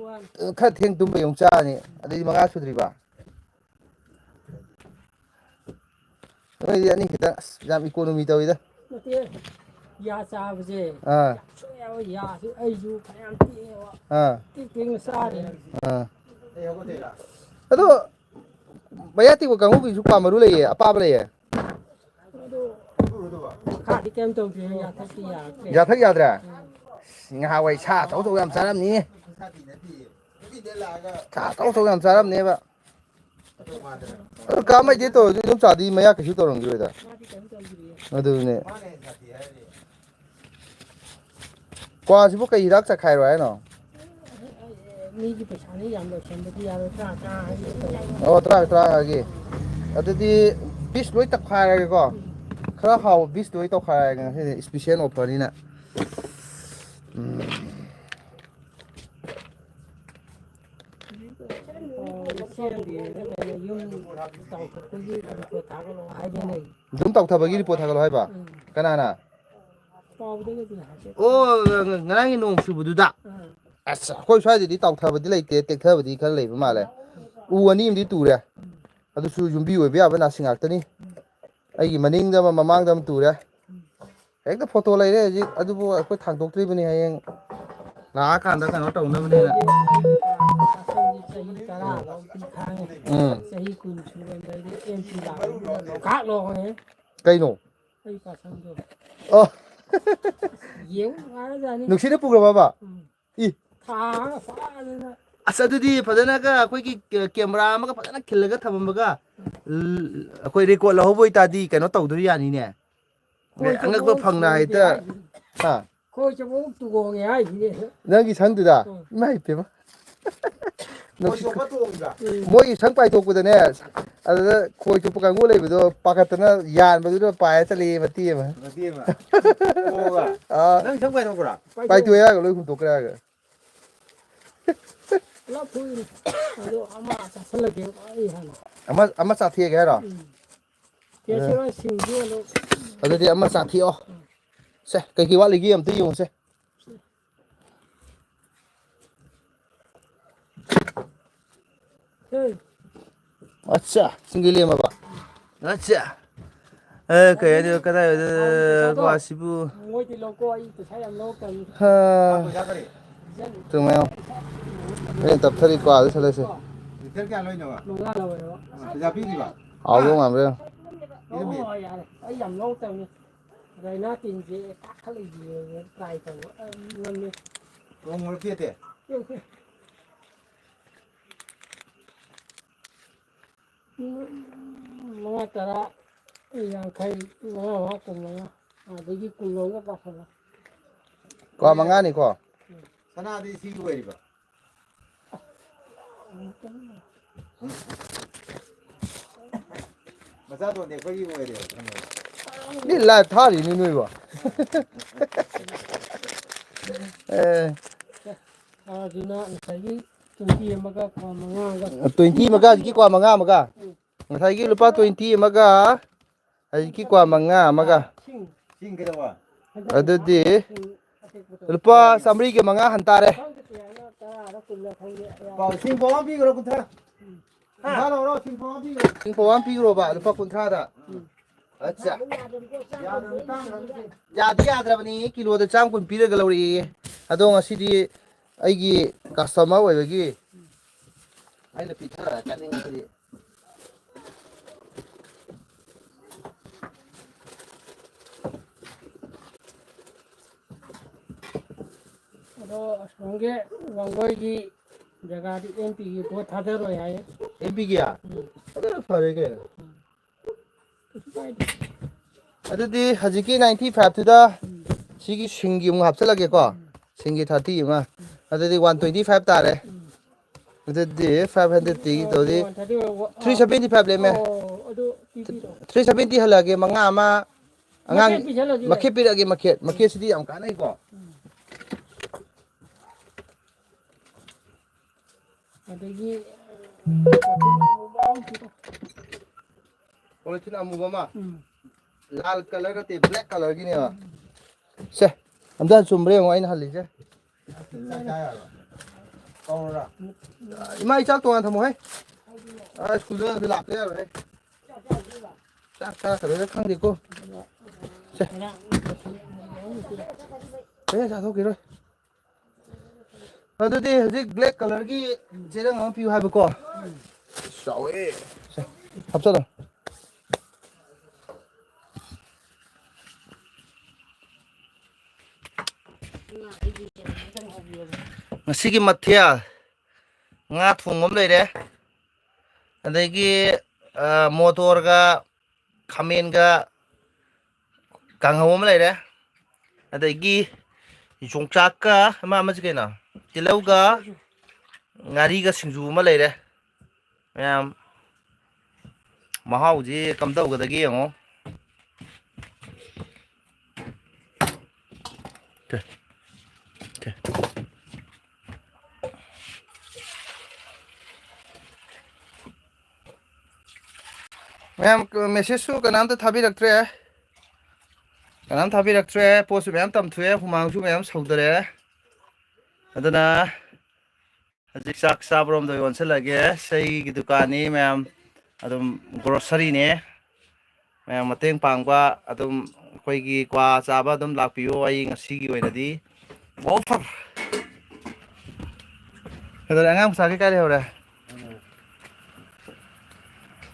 ꯈꯔ ꯊꯦꯡ ꯇꯨꯝꯕꯩ ꯑꯃꯨꯛ ꯆꯥꯔꯅꯤ, ꯑꯗꯨꯗꯤ ꯃꯉꯥ ꯁꯨꯗ꯭ꯔꯤꯕ? ꯅꯣꯏꯗꯤ ꯑꯅꯤ ꯈꯤꯇꯪ, ꯑꯁ, ꯌꯥꯝ economy ꯇꯧꯋꯤꯗ꯫ ꯅꯠꯇꯦ, ꯌꯥ ꯆꯥꯕꯁꯦ ꯑꯥ꯫ ꯌꯥꯝ ꯁꯣꯛꯑꯦꯕ, ꯌꯥꯁꯨ ꯑꯩꯁꯨ ꯐꯅꯌꯥꯝ ꯇꯦꯛꯑꯦꯕ꯫ ꯑꯥ꯫ ꯇꯦꯛ ꯇꯦꯛꯅ ꯆꯥꯔꯦ꯫ ꯑꯥ꯫ ꯑꯗꯣ ꯃꯌꯥ ꯇꯦꯛꯄ ꯀꯥꯡꯕꯨꯒꯤꯁꯨ ꯀ꯭ꯋꯥ ꯃꯔꯨ ꯂꯩꯌꯦ, ꯑꯄꯥꯕ ꯂꯩꯌꯦ꯫ ꯑꯗꯣ ꯃꯈꯥꯗꯤ ꯀꯩꯝ ꯇꯧꯗ꯭ꯔꯦ, ꯌꯥꯊꯛꯇꯤ ꯌꯥꯔꯛꯇ꯭ꯔꯦ꯫ ꯌꯥꯊꯛ ꯌꯥꯗ꯭ꯔꯦ? ꯎꯝ꯫ ꯉꯍꯥꯟꯋꯥꯏ ꯁꯥ ꯑꯆꯧ ꯑꯆꯧ ꯌꯥꯝ ꯆꯥꯔꯝꯅꯤꯌꯦ꯫ ꯁꯥ ꯑꯆꯧ ꯑꯆꯧ ꯌꯥꯝ ꯆꯥꯔꯝꯅꯦꯕ꯫ ꯑꯗꯨ ꯀꯥꯃꯩꯗꯤ ꯇꯧꯔꯁꯨ ꯑꯗꯨꯝ ꯆꯥꯗꯤ ꯃꯌꯥ ꯀꯩꯁꯨ ꯇꯧꯔꯝꯈꯤꯔꯣꯏꯗ꯫ ꯑꯗꯨꯅꯦ꯫ ꯀ꯭ꯋꯥꯁꯤꯕꯨ ꯀꯩ ꯍꯤꯗꯥꯛ ꯆꯥꯏꯈꯥꯏꯔꯣ ꯍꯥꯏꯅꯣ? ꯃꯤꯒꯤ ꯄꯩꯁꯥꯅ ꯌꯥꯝ ꯂꯣꯏꯁꯟꯕꯗꯤ ꯌꯥꯔꯣꯏ, ꯇꯔꯥ, ꯇꯔꯥ ꯍꯥꯏꯁꯦ꯫ ꯑꯣ, ꯇꯔꯥ, ꯇꯔꯥ ꯍꯥꯏꯒꯦ꯫ ꯑꯗꯨꯗꯤ ꯄꯤꯁ ꯂꯣꯏ ꯇꯛꯈꯥꯏꯔꯒꯦꯀꯣ꯫ ꯈꯔ ꯍꯥꯎꯕ ꯄꯤꯁ ꯂꯣꯏ ꯇꯧꯈꯥꯏꯔꯒꯦ ꯉꯁꯤꯗꯤ, special offer ꯅꯤꯅ꯫ ꯎꯝ꯫ ꯌꯨꯝ ꯇꯧꯊꯕꯒꯤ ꯔꯤꯄꯣꯔꯠ ꯊꯥꯒꯠꯂꯛꯑꯣ ꯍꯥꯏꯕ ꯂꯩ꯫ ꯌꯨꯝ ꯇꯧꯊꯕꯒꯤ ꯔꯤꯄꯣꯔꯠ ꯊꯥꯒꯠꯂꯣ ꯍꯥꯏꯕ? ꯎꯝ꯫ ꯀꯅꯥꯅ? ꯄꯥꯎꯗꯒꯗꯤ ꯍꯥꯏꯐꯦꯠ꯫ ꯑꯣ, ꯉ-, ꯉ-, ꯉꯔꯥꯡꯒꯤ ꯅꯣꯡ ꯆꯨꯕꯗꯨꯗ? ꯑꯥ꯫ ꯑꯁ, ꯑꯩꯈꯣꯏ ꯁ꯭ꯋꯥꯏꯗꯗꯤ ꯇꯥꯎꯊꯕꯗꯤ ꯂꯩꯇꯦ, ꯇꯦꯛꯊꯕꯗꯤ ꯈꯔ ꯂꯩꯕ ꯃꯥꯜꯂꯦ꯫ ꯎ ꯑꯅꯤ ꯑꯃꯗꯤ ꯇꯨꯔꯦ꯫ ꯎꯝ꯫ ꯑꯗꯨꯁꯨ ꯌꯨꯝꯕꯤ ꯑꯣꯏꯕ ꯌꯥꯕ ꯅꯥꯁꯤꯡ ꯉꯥꯛꯇꯅꯤ꯫ ꯎꯝ꯫ ꯑꯩꯒꯤ ꯃꯅꯤꯡꯗ ꯑꯃ, ꯃꯃꯥꯡꯗ ꯑꯃ ꯇꯨꯔꯦ꯫ ꯎꯝ꯫ ꯍꯦꯛꯇ ꯐꯣꯇꯣ ꯂꯩꯔꯦ ꯍꯧꯖꯤꯛ, ꯑꯗꯨꯕꯨ ꯑꯩꯈꯣꯏ ꯊꯥꯡꯗꯣꯛꯇ꯭ꯔꯤꯕꯅꯤ, ꯍꯌꯦꯡ ꯂꯥꯛꯑꯀꯥꯟꯗ ꯀꯩꯅꯣ ꯇꯧꯅꯕꯅꯦꯅ꯫ ꯆꯍꯤ ꯇꯔꯥ ꯂꯧꯕꯗꯤ ꯈꯥꯡꯉꯦ꯫ ꯎꯝ꯫ ꯆꯍꯤ ꯀꯨꯟ ꯁꯨꯔꯝꯗꯥꯏꯗ ꯑꯦꯝ ꯄꯤ ꯂꯥꯛꯄꯗꯨꯗ ꯂꯣꯡꯈꯥꯛ ꯂꯣꯡꯉꯦ꯫ ꯀꯩꯅꯣ? ꯑꯩ ꯄꯥꯁꯪꯗꯣ꯫ ꯑꯣ꯫ ꯌꯦꯡꯉꯨ ꯅꯨꯡꯉꯥꯏꯔꯖꯥꯠꯅꯤ꯫ ꯅꯨꯡꯁꯤꯠꯅ ꯄꯨꯈ꯭ꯔꯕꯕ? ꯎꯝ꯫ ꯏ꯫ ꯊꯥꯔꯒ ꯐꯖꯅ꯫ ꯑꯁ, ꯑꯗꯨꯗꯤ ꯐꯖꯅꯒ ꯑꯩꯈꯣꯏꯒꯤ ꯀꯦ-, ꯀꯦꯃꯦꯔꯥ ꯑꯃꯒ ꯐꯖꯅ ꯈꯤꯜꯂꯒ ꯊꯝꯃꯝꯃꯒ, ꯎꯝ꯫ ꯂ-, ꯑꯩꯈꯣꯏ ꯔꯦꯀꯣꯔꯠ ꯂꯧꯍꯧꯕ ꯑꯣꯏꯇꯥꯔꯗꯤ ꯀꯩꯅꯣ ꯇꯧꯗꯣꯏ ꯌꯥꯅꯤꯅꯦ꯫ ꯈꯣꯏ ꯑꯉꯛꯄ ꯆꯕꯣꯜ ꯐꯪꯅ ꯇꯣꯡꯗꯦ ꯍꯦꯛꯇ, ꯍꯥꯏꯁꯤꯅꯤ꯫ ꯍꯥ? ꯈꯣꯏ ꯆꯕꯣꯜ ꯇꯣꯡꯉꯦ ꯍꯥꯏꯁꯤꯅꯤ꯫ ꯅꯪꯒꯤ ꯁꯪꯗꯨꯗ? ꯎꯝ꯫ ꯏꯃꯥꯏ ꯄꯦꯝꯃ꯫ ꯈꯣꯏ ꯆꯣꯞꯄ ꯇꯣꯡꯉꯤꯕ? ꯎꯝ꯫ ꯃꯣꯏꯒꯤ ꯁꯪ ꯄꯥꯏꯊꯣꯛꯄꯗꯅꯦ, ꯑꯗꯨꯗ ꯈꯣꯏ ꯆꯣꯞꯄ ꯀꯥꯡꯕꯨ ꯂꯩꯕꯗꯣ ꯄꯥꯈꯠꯇꯅ ꯌꯥꯟꯕꯗꯨꯗ ꯄꯥꯏꯔ ꯆꯠꯂꯦꯌꯦ ꯃꯇꯦꯛ ꯑꯃ꯫ ꯃꯇꯦꯛ ꯑꯃ? ꯑꯣ꯫ ꯑꯥ꯫ ꯅꯪ ꯁꯪ ꯄꯥꯏꯊꯣꯛꯄ꯭ꯔꯥ? ꯄꯥꯏꯊꯣꯛꯑꯦ ꯍꯥꯏꯔꯒ ꯂꯣꯏ ꯍꯨꯟꯗꯣꯛꯈ꯭ꯔꯦ ꯍꯥꯏꯔꯒ꯫ ꯄꯨꯂꯞ ꯐꯨꯏꯅꯤ꯫ ꯑꯗꯣ ꯑꯃ ꯆꯥꯁꯤꯜꯂꯒꯦ ꯑꯩ ꯍꯥꯟꯅ꯫ ꯑꯃ, ꯑꯃ ꯆꯥꯊꯦꯛꯑꯒꯦ ꯍꯥꯏꯔꯣ? ꯎꯝ꯫ ꯀꯦꯁꯤꯔꯣ ꯁꯤꯡꯁꯨ ꯑꯗꯨꯝ꯫ ꯑꯗꯨꯗꯤ ꯑꯃ ꯆꯥꯊꯦꯛꯑꯣ꯫ ꯁꯦ, ꯀꯩꯀꯩ ꯋꯥꯠꯂꯤꯒꯦ ꯑꯝꯇ ꯌꯦꯡꯉꯨꯁꯦ꯫ ꯍꯦ꯫ ꯑꯠꯆꯥ, ꯆꯤꯡꯒꯤ ꯂꯦꯝꯃꯕ꯫ ꯑꯠꯆꯥ꯫ ꯑꯦ, ꯀꯩ ꯍꯥꯏꯗꯣꯏꯅꯣ, ꯀꯗꯥꯏ ꯋꯥꯏꯗ ꯄꯩꯁꯥꯗꯣ ꯋꯥꯁꯤꯕꯨ? ꯃꯣꯏꯗꯤ ꯂꯧꯀꯣ, ꯑꯩ ꯄꯩꯁꯥ ꯌꯥꯝ ꯂꯧꯔꯛꯇꯕꯅꯤ꯫ ꯍꯥ꯫ ꯄꯩꯁꯥ ꯀꯔꯤ? ꯇꯨ ꯃꯌꯥꯝ꯫ ꯑꯩꯅ ꯇꯞꯊꯔꯤ ꯀ꯭ꯋꯥꯗ ꯆꯠꯂꯁꯦ꯫ ꯂꯤꯇꯔ ꯀꯌꯥ ꯂꯣꯏꯅꯣꯕ? ꯃꯉꯥ ꯂꯧꯋꯦꯕ꯫ ꯄꯩꯁꯥ ꯄꯤꯈꯤꯕ? ꯍꯥꯎꯗꯧ ꯃꯥꯟꯕ꯭ꯔꯥ ꯌꯦꯡꯉꯣ꯫ ꯄꯤꯔꯝꯃꯦ꯫ ꯑꯣ, ꯌꯥꯔꯦ꯫ ꯑꯩ ꯌꯥꯝ ꯂꯧꯔꯛꯇꯕꯅꯤ꯫ ꯂꯥꯏꯅꯥ ꯇꯤꯟꯁꯦ ꯀꯥꯈꯠꯂꯛꯏꯁꯦ ꯇ꯭ꯔꯥꯏ ꯇꯧꯕ꯫ ꯑ, ꯉꯝꯃꯦ꯫ ꯔꯣꯡ ꯃꯔꯛꯇꯤ ꯅꯠꯇꯦ? ꯅꯠꯇꯦ꯫ ꯃꯉꯥ, ꯇꯔꯥ, ꯌꯥꯡꯈꯩ, ꯃꯉꯥ ꯃꯉꯥ, ꯀꯨꯟ ꯃꯉꯥ, ꯑꯗꯒꯤ ꯀꯨꯟ ꯂꯣꯝꯒ ꯄꯥꯁꯜꯂꯣ꯫ ꯀꯣ, ꯃꯉꯥꯅꯤꯀꯣ? ꯁꯅꯥꯗꯤ ꯁꯤꯒꯤ ꯑꯣꯏꯔꯤꯕ? ꯃꯆꯥꯇꯣꯟꯗꯤ ꯑꯩꯈꯣꯏꯒꯤ ꯑꯣꯏꯔꯦꯕ, ꯈꯪꯉꯦꯕ꯫ ꯃꯤ ꯂꯥꯏꯚ ꯊꯥꯔꯤꯅꯤ ꯅꯣꯏꯕꯣ꯫ ꯑꯦ꯫ ꯑꯗꯨꯅ ꯉꯁꯥꯏꯒꯤ ꯇ꯭ꯋꯦꯟꯇꯤ ꯑꯃꯒ ꯀ꯭ꯋꯥ ꯃꯉꯥ ꯑꯃꯒ꯫ ꯇ꯭ꯋꯦꯟꯇꯤ ꯑꯃꯒ ꯍꯧꯖꯤꯛꯀꯤ ꯀ꯭ꯋꯥ ꯃꯉꯥ ꯑꯃꯒ꯫ ꯎꯝ꯫ ꯉꯁꯥꯏꯒꯤ ꯂꯨꯄꯥ ꯇ꯭ꯋꯦꯟꯇꯤ ꯑꯃꯒ ꯍꯧꯖꯤꯛꯀꯤ ꯀ꯭ꯋꯥ ꯃꯉꯥ ꯑꯃꯒ꯫ ꯁꯤꯡ꯫ ꯁꯤꯡ ꯀꯩꯗꯧꯕ? ꯑꯗꯨꯗꯤ ꯁꯤꯡ ꯑꯇꯦꯛꯄꯗꯣ꯫ ꯂꯨꯄꯥ ꯆꯥꯝꯃꯔꯤꯒ ꯃꯉꯥ ꯍꯟꯇꯥꯔꯦ꯫ ꯈꯪꯗꯦ, ꯀꯌꯥꯅꯣ, ꯇꯔꯥꯔ ꯀꯨꯟꯂ ꯈꯪꯗꯦ꯫ ꯄꯥꯎ, ꯁꯤꯡ ꯄꯥꯎ ꯑꯃ ꯄꯤꯈ꯭ꯔꯣ, ꯀꯨꯟꯊ꯭ꯔꯥ꯫ ꯍꯥ? ꯀꯨꯟꯊ꯭ꯔꯥ ꯂꯧꯔꯣ, ꯁꯤꯡ ꯄꯥꯎ ꯑꯃ ꯄꯤꯈ꯭ꯔꯣ꯫ ꯁꯤꯡ ꯄꯥꯎ ꯑꯃ ꯄꯤꯈ꯭ꯔꯣꯕ, ꯂꯨꯄꯥ ꯀꯨꯟꯊ꯭ꯔꯥꯗ꯫ ꯎꯝ꯫ ꯑꯠꯆꯥ꯫ ꯌꯥꯗꯤ ꯌꯥꯗ꯭ꯔꯕꯅꯤ, ꯀꯤꯂꯣꯗ ꯆꯥꯝ ꯀꯨꯟ ꯄꯤꯔꯒ ꯂꯧꯔꯛꯑꯦ꯫ ꯑꯗꯣ ꯉꯁꯤꯗꯤ ꯑꯩꯒꯤ ꯀꯁꯇꯃꯔ ꯑꯣꯏꯕꯒꯤ ꯑꯩꯅ ꯄꯤꯊꯔ ꯆꯠꯅꯤꯡꯕꯗꯤ꯫ ꯑꯗꯣ ꯑꯁꯣꯝꯒꯤ ꯋꯥꯡꯒꯣꯏꯒꯤ ꯖꯒꯥꯗꯤ ꯑꯦꯝ ꯄꯤꯒꯤ ꯄꯣꯠ ꯊꯥꯗꯔꯣꯏ ꯍꯥꯏꯌꯦ꯫ ꯑꯦꯝ ꯄꯤꯒꯤ? ꯎꯝ꯫ ꯑꯗꯨꯅ ꯐꯔꯦ ꯀꯩꯅꯣ꯫ ꯎꯝ꯫ ꯀꯩꯁꯨ ꯀꯥꯏꯗꯦ꯫ ꯑꯗꯨꯗꯤ ꯍꯧꯖꯤꯛꯀꯤ ꯅꯥꯏꯟꯇꯤ ꯐꯥꯏꯚꯇꯨꯗ ꯎꯝ꯫ ꯁꯤꯒꯤ ꯁꯤꯡꯒꯤ ꯑꯃꯨꯛ ꯍꯥꯞꯆꯤꯜꯂꯒꯦꯀꯣ꯫ ꯎꯝ꯫ ꯁꯤꯡꯒꯤ ꯊꯥꯔꯇꯤ ꯑꯃ꯫ ꯑꯗꯨꯗꯤ ꯋꯥꯟ ꯇ꯭ꯋꯦꯟꯇꯤ ꯐꯥꯏꯚ ꯇꯥꯔꯦ꯫ ꯎꯝ꯫ ꯑꯗꯨꯗꯤ ꯐꯥꯏꯚ ꯍꯟꯗ꯭ꯔꯦꯠꯇꯒꯤ ꯇꯧꯔꯗꯤ ꯋꯥꯟ ꯊꯥꯔꯇꯤ ꯑꯣꯏꯔꯕ? ꯊ꯭ꯔꯤ ꯁꯚꯦꯟꯇꯤ ꯐꯥꯏꯚ ꯂꯦꯝꯃꯦ꯫ ꯑꯣ, ꯑꯗꯨ ꯄꯤꯕꯤꯔꯣ꯫ ꯊ꯭ꯔꯤ ꯁꯚꯦꯟꯇꯤ ꯍꯜꯂꯛꯑꯒꯦ, ꯃꯉꯥ ꯑꯃ ꯑꯉꯥꯡ ꯃꯈꯦꯠ ꯄꯤꯁꯜꯂꯁꯨ ꯌꯥꯏ꯫ ꯃꯈꯦꯠ ꯄꯤꯔꯛꯑꯒꯦ, ꯃꯈꯦꯠ꯫ ꯃꯈꯦꯠꯁꯤꯗꯤ ꯌꯥꯝ ꯀꯥꯟꯅꯩꯀꯣ꯫ ꯎꯝ꯫ ꯑꯗꯒꯤ ꯄꯣꯂꯤꯊꯤꯟ ꯑꯃꯨꯕ ꯑꯃ꯫ ꯎꯝ꯫ ꯂꯥꯜ ꯀꯂꯔ ꯅꯠꯇꯦ, ꯕ꯭ꯂꯦꯛ ꯀꯂꯔꯒꯤꯅꯦꯕ꯫ ꯁꯦ, ꯑꯝꯇ ꯆꯨꯝꯕ꯭ꯔꯥ ꯌꯦꯡꯉꯣ ꯑꯩꯅ ꯍꯜꯂꯤꯁꯦ꯫ ꯏꯃꯥ, ꯑꯩ ꯆꯥꯛ ꯇꯣꯉꯥꯟ ꯊꯝꯃꯣꯍꯦ꯫ ꯑꯥ, ꯁ꯭ꯀꯨꯜꯗ ꯑꯗꯨ ꯂꯥꯛꯄ ꯌꯥꯔꯣꯏꯍꯦ꯫ ꯆꯥꯛ ꯆꯥꯈ꯭ꯔꯗ ꯈꯪꯗꯦꯀꯣ꯫ ꯁꯦ꯫ ꯍꯣꯔꯦꯟ ꯆꯥꯊꯣꯛꯈꯤꯔꯣꯏ꯫ ꯑꯗꯨꯗꯤ ꯍꯧꯖꯤꯛ ꯕ꯭ꯂꯦꯛ ꯀꯂꯔꯒꯤ ꯆꯦꯔꯪ ꯑꯃ ꯄꯤꯌꯨ ꯍꯥꯏꯕꯀꯣ꯫ ꯆꯥꯎꯋꯦ꯫ ꯁꯦ, ꯍꯥꯞꯆꯜꯂꯣ꯫ ꯉꯁꯤꯒꯤ ꯃꯊꯦꯜ, ꯉꯥ ꯊꯣꯡꯕ ꯑꯃ ꯂꯩꯔꯦ, ꯑꯗꯒꯤ, ꯑ, ꯃꯣꯇꯣꯔꯒ ꯈꯥꯃꯦꯟꯒ ꯀꯥꯡꯍꯧ ꯑꯃ ꯂꯩꯔꯦ꯫ ꯑꯗꯒꯤ ꯌꯣꯡꯆꯥꯛꯀ ꯑꯃ, ꯑꯃꯁꯤ ꯀꯩꯅꯣ? ꯇꯤꯜꯍꯧꯒ ꯉꯥꯔꯤꯒ ꯁꯤꯡꯖꯨ ꯑꯃ ꯂꯩꯔꯦ꯫ ꯃꯌꯥꯝ ꯃꯍꯥꯎꯁꯤ ꯀꯝꯗꯧꯒꯗꯒꯦ ꯌꯦꯡꯉꯣ꯫ ꯀꯦ꯫ ꯀꯦ꯫ ꯃꯌꯥꯝ, ꯃꯦꯁꯦꯖꯁꯨ ꯀꯅꯥꯝꯇ ꯊꯥꯕꯤꯔꯛꯇ꯭ꯔꯦ꯫ ꯀꯅꯥꯝ ꯊꯥꯕꯤꯔꯛꯇ꯭ꯔꯦ꯫ ꯄꯣꯠꯁꯨ ꯃꯌꯥꯝ ꯇꯝꯊꯣꯛꯑꯦ, ꯍꯨꯃꯥꯡꯁꯨ ꯃꯌꯥꯝ ꯁꯧꯗꯔꯦ꯫ ꯑꯗꯨꯅ ꯍꯧꯖꯤꯛ ꯆꯥꯛ ꯆꯥꯕꯔꯣꯝꯗ ꯑꯣꯏ ꯑꯣꯟꯁꯤꯜꯂꯒꯦ꯫ ꯏꯁꯩꯒꯤ ꯗꯨꯀꯥꯟꯅꯤ ꯃꯌꯥꯝ, ꯑꯗꯨꯝ ꯒ꯭ꯔꯣꯁꯔꯤꯅꯦ꯫ ꯃꯌꯥꯝ ꯃꯇꯦꯡ ꯄꯥꯡꯕ, ꯑꯗꯨꯝ ꯑꯩꯈꯣꯏꯒꯤ ꯀ꯭ꯋꯥ ꯆꯥꯕ ꯑꯗꯨꯝ ꯂꯥꯛꯄꯤꯌꯨ꯫ ꯑꯩ ꯉꯁꯤꯒꯤ ꯑꯣꯏꯅꯗꯤ ꯑꯣꯐꯔ꯫ ꯀꯩꯗꯧꯔꯦ? ꯑꯉꯥꯡ ꯃꯆꯥꯒꯤ ꯀꯥꯏ ꯂꯩꯍꯧꯔꯦ?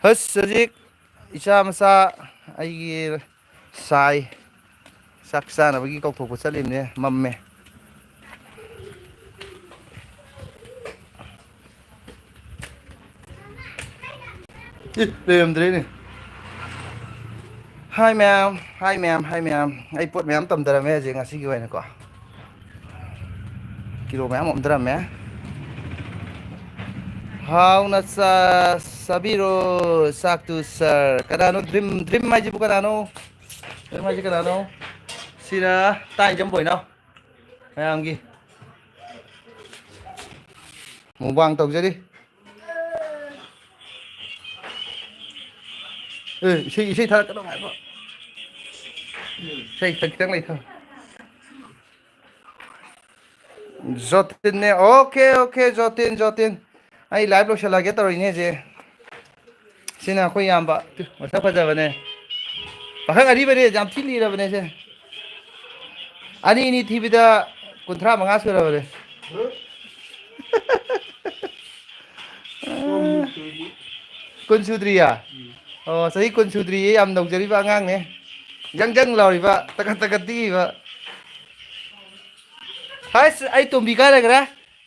ꯍꯁ, ꯍꯧꯖꯤꯛ ꯏꯆꯥ ꯃꯆꯥ ꯑꯩꯒꯤ ꯁꯥꯏ ꯆꯥꯛ ꯆꯥꯅꯕꯒꯤ ꯀꯧꯊꯣꯛꯄ ꯆꯠꯂꯤꯕꯅꯦ꯫ ꯃꯝꯃꯦ꯫ E, ꯂꯩꯔꯝꯗ꯭ꯔꯦꯅꯦ꯫ Hi ma'am, hi ma'am, hi ma'am꯫ ꯑꯩ ꯄꯣꯠ ꯃꯌꯥꯝ ꯇꯝꯊꯔꯝꯃꯦ ꯍꯧꯖꯤꯛ ꯉꯁꯤꯒꯤ ꯑꯣꯏꯅꯀꯣ꯫ ꯀꯤꯂꯣ ꯃꯌꯥꯝ ꯑꯣꯝꯊꯔꯝꯃꯦ꯫ ꯍꯥꯎꯅ ꯆꯥ-, ꯆꯥꯕꯤꯔꯣ ꯆꯥꯛꯇꯨ sir꯫ ꯀꯅꯥꯅꯣ dream, dream ꯍꯥꯏꯁꯤꯕꯨ ꯀꯅꯥꯅꯣ? Dream ꯍꯥꯏꯁꯤ ꯀꯅꯥꯅꯣ? ꯁꯤꯅ ꯇꯥꯏ ꯏꯆꯝ ꯕꯣꯏꯅꯥꯎ꯫ ꯃꯌꯥꯝꯒꯤ ꯃꯨꯛꯕꯥꯡ ꯇꯧꯖꯔꯤ꯫ ꯑꯦ, ꯏꯁꯩ, ꯏꯁꯩ ꯊꯥꯔꯛꯀꯅꯣ ꯉꯥꯏꯈꯣ꯫ ꯏꯁꯩ ꯈꯤꯇꯪ ꯂꯩꯊꯧ꯫ ꯖꯣꯇꯤꯟꯅꯦ꯫ Okay, okay, ꯖꯣꯇꯤꯟ, ꯖꯣꯇꯤꯟ꯫ ꯑꯩ live ꯂꯣꯏꯁꯤꯜꯂꯒꯦ ꯇꯧꯔꯤꯅꯦ ꯍꯧꯖꯤꯛ꯫ ꯁꯤꯅ ꯑꯩꯈꯣꯏ ꯏꯌꯥꯝꯕ꯫ ꯃꯁꯛ ꯐꯖꯕꯅꯦ꯫ ꯄꯥꯈꯪ ꯑꯔꯤꯕꯅꯦ, ꯌꯥꯝ ꯊꯤ ꯂꯤꯔꯕꯅꯦ ꯁꯦ꯫ ꯑꯅꯤ ꯑꯅꯤ ꯊꯤꯕꯗ ꯀꯨꯟꯊ꯭ꯔꯥ ꯃꯉꯥ ꯁꯨꯔꯕꯅꯦ꯫ ꯀꯨꯟ ꯁꯨꯗ꯭ꯔꯤꯌꯥ? ꯑꯣ, ꯆꯍꯤ ꯀꯨꯟ ꯁꯨꯗ꯭ꯔꯤꯌꯦ, ꯌꯥꯝ ꯅꯧꯖꯔꯤꯕ ꯑꯉꯥꯡꯅꯦ꯫ ꯖꯪ ꯖꯪ ꯂꯥꯎꯔꯤꯕ, ꯇꯀꯠ ꯇꯀꯠ ꯇꯤꯛꯏꯕ꯫ ꯍꯩꯁ, ꯑꯩ ꯇꯣꯝꯕꯤ ꯀꯥꯏ ꯂꯩꯈ꯭ꯔꯦ?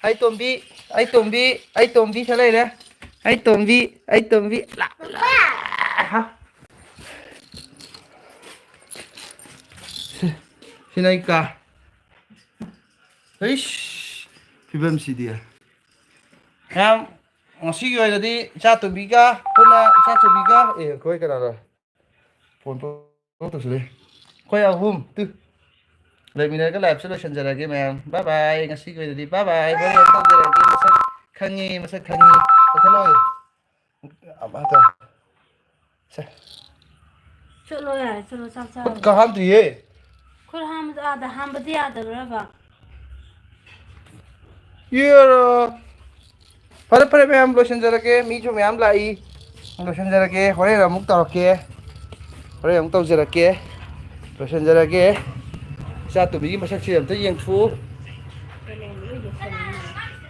ꯑꯩ ꯇꯣꯝꯕꯤ, ꯑꯩ ꯇꯣꯝꯕꯤ, ꯑꯩ ꯇꯣꯝꯕꯤ ꯁꯤꯗ ꯂꯩꯔꯦ꯫ ꯑꯩ ꯇꯣꯝꯕꯤ, ꯑꯩ ꯇꯣꯝꯕꯤ꯫ ꯂꯥ, ꯂꯥ, ꯍꯥ? ꯁꯤ, ꯁꯤꯅ ꯑꯩ ꯀꯥ꯫ ꯍꯩꯁ, ꯐꯤꯕꯝꯁꯤꯗꯤ꯫ ꯃꯌꯥꯝ, ꯉꯁꯤꯒꯤ ꯑꯣꯏꯅꯗꯤ ꯏꯆꯥ ꯇꯣꯝꯕꯤꯒ ꯄꯨꯟꯅ, ꯏꯆꯥ ꯇꯣꯝꯕꯤꯒ, ꯑꯦ, ꯑꯩꯈꯣꯏ ꯀꯅꯥꯅꯣ? ꯐꯣꯟ ꯄꯪꯇꯧ ꯇꯧꯁꯤꯜꯂꯦ꯫ ꯑꯩꯈꯣꯏ ꯑꯍꯨꯝ, ꯇꯨ꯫ ꯂꯩꯃꯤꯟꯅꯔꯒ live ꯁꯦ ꯂꯣꯏꯁꯤꯟꯖꯔꯒꯦ ꯃꯌꯥꯝ꯫ Bye bye꯫ ꯉꯁꯤꯒꯤ ꯑꯣꯏꯅꯗꯤ bye bye꯫ ꯍꯣꯔꯦꯟ ꯑꯃꯨꯛ ꯇꯧꯖꯔꯛꯑꯒꯦ꯫ ꯃꯁꯛ ꯈꯪꯉꯤ, ꯃꯁꯛ ꯈꯪꯉꯤ꯫ ꯀꯛꯊꯠꯂꯣ꯫ ꯑꯃ ꯇꯧ꯫ ꯁꯦ꯫ ꯆꯠꯂꯣ ꯌꯥꯔꯦ, ꯆꯠꯂꯣ, ꯆꯥꯛ ꯆꯥꯔꯣ꯫ ꯈꯨꯠꯀ ꯍꯥꯝꯗ꯭ꯔꯤꯌꯦ꯫ ꯈꯨꯠ ꯍꯥꯝꯕꯗꯣ ꯑꯥꯗ ꯍꯥꯝꯕꯗꯤ ꯌꯥꯗꯕ꯭ꯔꯕ? ꯌꯦꯔꯣ꯫ ꯐꯔꯦ, ꯐꯔꯦ, ꯃꯌꯥꯝ ꯂꯣꯏꯁꯤꯟꯖꯔꯒꯦ꯫ ꯃꯤꯁꯨ ꯃꯌꯥꯝ ꯂꯥꯛꯏ꯫ ꯂꯣꯏꯁꯤꯟꯖꯔꯒꯦ꯫ ꯍꯣꯔꯦꯟ ꯑꯃꯨꯛ ꯇꯧꯔꯛꯀꯦ꯫ ꯍꯣꯔꯦꯟ ꯑꯃꯨꯛ ꯇꯧꯖꯔꯛꯀꯦ꯫ ꯂꯣꯏꯁꯤꯟꯖꯔꯒꯦ꯫ ꯏꯆꯥ ꯇꯣꯝꯕꯤꯒꯤ ꯃꯁꯛꯁꯦ ꯑꯝꯇ ꯌꯦꯡꯊꯣꯛꯎ꯫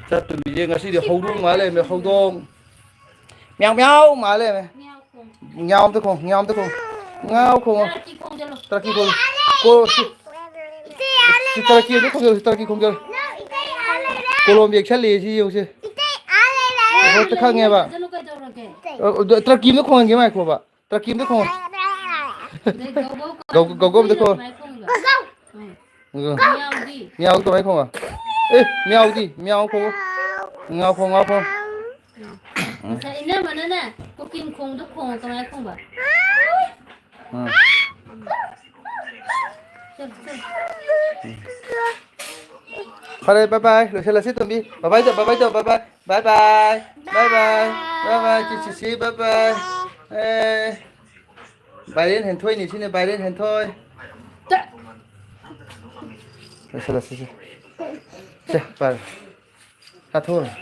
ꯏꯆꯥ ꯇꯣꯝꯕꯤꯁꯦ ꯉꯁꯤꯗꯤ ꯍꯧꯗꯣꯡ ꯃꯥꯜ ꯂꯩꯔꯝꯃꯦ, ꯍꯧꯗꯣꯡ꯫ ꯃꯤꯌꯥꯎ ꯃꯤꯌꯥꯎ ꯃꯥꯜ ꯂꯩꯔꯝꯃꯦ꯫ ꯃꯤꯌꯥꯎ ꯈꯣꯡ꯫ ꯃꯤꯌꯥꯎ ꯑꯝꯇ ꯈꯣꯡ, ꯃꯤꯌꯥꯎ ꯑꯝꯇ ꯈꯣꯡ꯫ ꯃꯤꯌꯥꯎ ꯈꯣꯡꯉꯣ꯫ ꯇꯔꯀꯤ ꯈꯣꯡꯖꯜꯂꯣ꯫ ꯇꯔꯀꯤ ꯈꯣꯡ-, ꯀꯣ-, ꯁꯤ, ꯁꯤ ꯇꯔꯀꯤ ꯑꯝꯇ ꯈꯣꯡꯖꯜꯂꯨ, ꯁꯤ ꯇꯔꯀꯤ ꯈꯣꯡꯖꯜꯂꯨ꯫ ꯀꯣꯂꯣꯝ ꯌꯦꯛꯁꯜꯂꯦ ꯁꯤ ꯌꯦꯡꯉꯨꯁꯦ꯫ ꯍꯣꯏ, ꯈꯪꯉꯦꯕ꯫ ꯈꯣꯡꯖꯜꯂꯨ ꯀꯩꯗꯧꯔꯒꯦ? ꯑ, ꯑ, ꯇꯔꯀꯤ ꯑꯝꯇ ꯈꯣꯡꯍꯟꯒꯦ ꯉꯥꯏꯈꯣꯕ꯫ ꯇꯔꯀꯤ ꯑꯝꯇ ꯈꯣꯡꯉꯣ꯫ ꯑꯗꯩ ꯒꯧ-, ꯒꯧ-, ꯒꯧ-, ꯒꯧ-, ꯒꯧ ꯑꯝꯇ ꯈꯣꯡꯉꯣ꯫ ꯀꯃꯥꯏ ꯈꯣꯡꯉꯤꯕ? ꯎꯝ꯫ ꯃꯤꯌꯥꯎꯗꯤ? ꯃꯤꯌꯥꯎ ꯀꯃꯥꯏ ꯈꯣꯡꯉꯣ? ꯑꯦ, ꯃꯤꯌꯥꯎꯗꯤ, ꯃꯤꯌꯥꯎ ꯈꯣꯡꯉꯣ꯫ ꯃꯤꯌꯥꯎ ꯈꯣꯡ, ꯃꯤꯌꯥꯎ ꯈꯣꯡ꯫ ꯎꯝ꯫ ꯉꯁꯥꯏ ꯏꯅꯝꯃꯅꯅꯦ, ꯀꯨꯀꯤꯡ ꯈꯣꯡꯗꯣ ꯈꯣꯡꯉꯣ, ꯀꯃꯥꯏ ꯈꯣꯡꯕ? ꯎꯝ꯫ ꯆꯠ, ꯆꯠ꯫ ꯐꯔꯦ, bye bye꯫ ꯂꯣꯏꯁꯤꯜꯂꯁꯤ, ꯇꯣꯝꯕꯤ꯫ Bye bye ꯇꯧ, bye bye ꯇꯧ, bye bye꯫ Bye bye꯫ Bye bye꯫ Bye bye, ꯆꯤꯆꯤꯁꯤ, bye bye꯫ ꯑꯦ꯫ ꯚꯥꯏꯔꯦꯟ ꯍꯦꯟꯊꯣꯏꯅꯤ ꯁꯤꯅꯦ, ꯚꯥꯏꯔꯦꯟ ꯍꯦꯟꯊꯣꯏ꯫ ꯂꯣꯏꯁꯤꯜꯂꯁꯤ ꯁꯦ꯫ ꯁꯦ, ꯄꯥꯏꯔꯣ꯫ ꯆꯥꯊꯣꯛꯑꯣ꯫